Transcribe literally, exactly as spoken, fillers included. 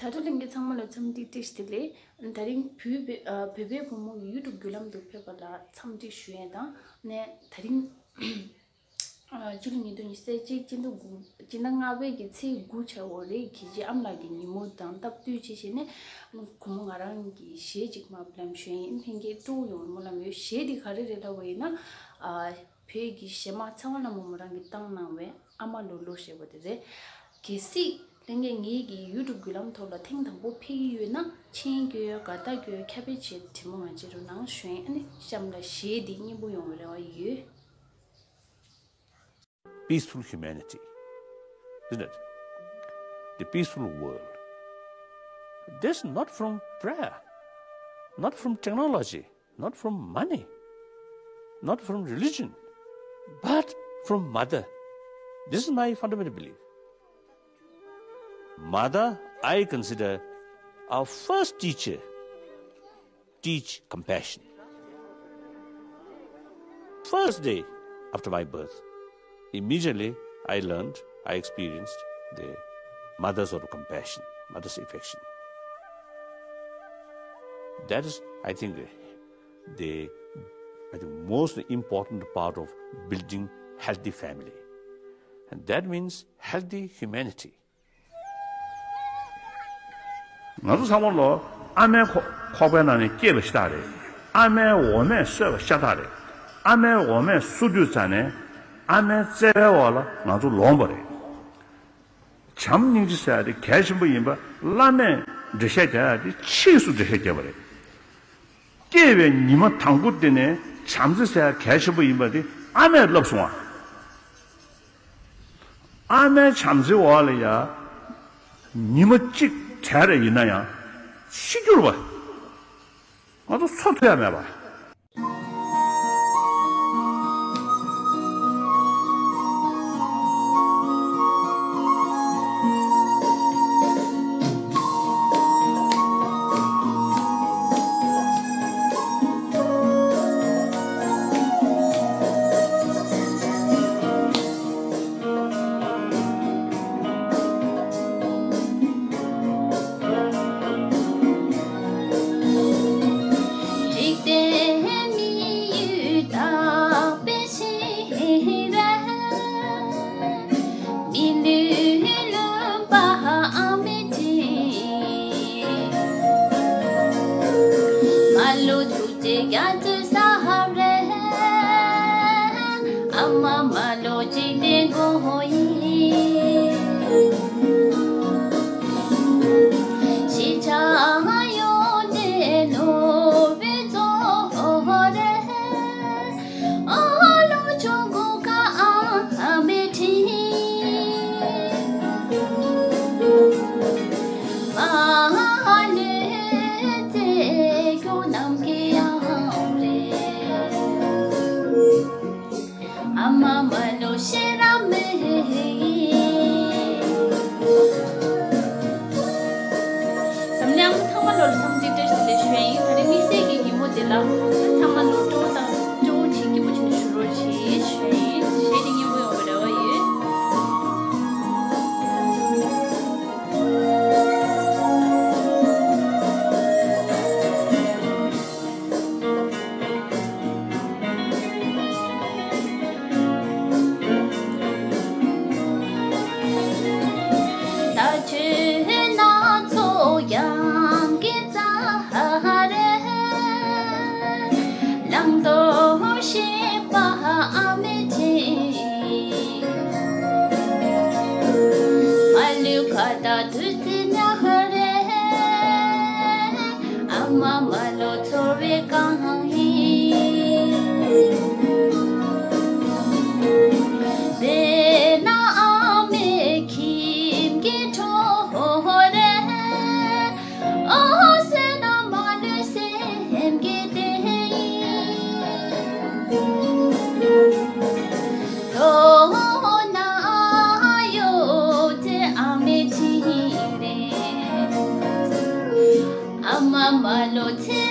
དྲ་གྲོགས་ལྷན་རྒྱས་ཚང་མ་ལ་འཚམས་འདྲི་བཀྲ་ཤིས་བདེ་ལེགས། དེ་རིང་བོད་པའི་ཨ་བོད་པའི་བུ་མོ་གི་ཡུ་ཊུབ་བརྒྱུད་ལམ་དུ་ཕེབས་པ་ལ་འཚམས་འདྲི་ཞུ་ཡས་དང་ནས། དེ་རིང་ཨ་སྤྱི་ལོ་ཉིས་སྟོང་ཉི་ཤུ་རྩ་གཅིག་སྤྱི་ཟླ་དགུ་སྤྱི་ཟླ་ལྔ་པའི་གི་ཚེས་དགུ་ཆ་བོ་རེད། གལ་ཆེ་ཨ་མ་ལགས་ཀྱི་ཉིན་མོ་དང་སྟབས་བསྟུན་བྱས་བྱས་ནས་ཁོ་མོ་ང་རང་གི་གཞས་ཅིག་མར་ལམ་ཞུ་ཡས་ཡིན། ལྷན་རྒྱས་སྤྲོ་པོ་ཡོང་བའི་སྨོན་ལམ་ཡོད། གཞས་འདི་ག་རེ་རེད་ལབ་པ་ཡིན་ན། ཨ་བོད་ཀྱི་གཞས་མ་ཚེ་དབང་ལྷ་མོ་མོ་རང་གིས་བཏང་གནང་བའི་ཨ་མ་ལོ་ལོ་ཞེས་པ་དེ་རེད། གལ་སྲིད་ལྷན་རྒྱས་ངེད་ཀྱི་ཡུ་ཊུབ་བརྒྱུད་ལམ་ཐོག་ལ་ཐེངས་དང་པོ་ཕེབས་ཀྱི་ཡོད་ན་མཆན་སྐྱོན་དགའ་རྟགས་སྐྱོན་ཁྱབ་སྤེལ་བྱེད་དྲི་མོ་མ་བྱེད་རོགས་གནང་ཞུ་ཡིན། ཨ་ནི་གཤམ་ལ་གཞས་འདི་སྙན་པོ་ཡོང་བའི་རེ་བ་ཡོད། Peaceful humanity, isn't it? The peaceful world. This not from prayer, not from technology, not from money, not from religion, but from mother. This is my fundamental belief. Mother, I consider our first teacher, teach compassion. First day after my birth, immediately I learned, I experienced the mother's sort of compassion, mother's affection. That is, I think, the I think most important part of building healthy family. And that means healthy humanity. ང་ཚོ་ཚང་མ་ལོ་ཨ་མའི་ཁོག་ཁོག་པའི་ནང་ནས་སྐྱེས་པ་ཤ་སྟག་རེད། ཨ་མའི་འོ་མས་གསོས་པ་ཤ་སྟག་རེད། ཨ་མའི་འོ་མས་གསོ་དུས་ཙ་ནས་ཨ་མའི་བརྩེ་བའི་འོག་ལ་ང་ཚོ་ལོངས་པ་རེད། བྱམས་སྙིང་རྗེ་ཟེར་ཡ་དེ་གལ་ཆེན་པོ་ཡིན་པ་བླ་མས་འགྲེལ་བཤད་རྒྱག་ཡ་དེ་ཕྱིས་སུ་འགྲེལ་བཤད་རྒྱབ་པ་རེད། སྐྱེས་པའི་ཉི་མ་དང་པོ་དེ་ནས་བྱམས་བརྩེ་ཟེར་ཡ་གལ་ཆེན་པོ་ཡིན་པ་དེ་ཨ་མས་བསླབས་སོང་བ། ཨ་མའི་བྱམས་བརྩེའི་འོག་ལ་ཡ། ཉི་མ་གཅིག་བྲལ་རེ་ཡིན་ན་ཡང་ཤི་སྐྱུར་བ། ང་ཚོ་འཚོ་ཐུབ་ཡ་མེད་པ། འཛམ་གླིང་ཚང་མ་ལོ་ལ་འཚམས་འདྲི་བཀྲ་ཤིས་བདེ་ལེགས་ཞུ་ཡ་ཡིན། ད་རེས་དམིགས་བསལ་གྱི་ཉིན་མོ་འདི་ལ་ཚང་མ་ལོ་སྤྲོ་བོ་དང་སྤྲོ་བོ་བྱེད་སྐྱིད་པོ་བྱེད་ནས་བཞུགས་རོགས་བྱེད་ཞུ་ཡ་ཡིན། གཞས་འདི་སྙན་པོ་ཡོང་བའི་རེ་བ་ཡོད།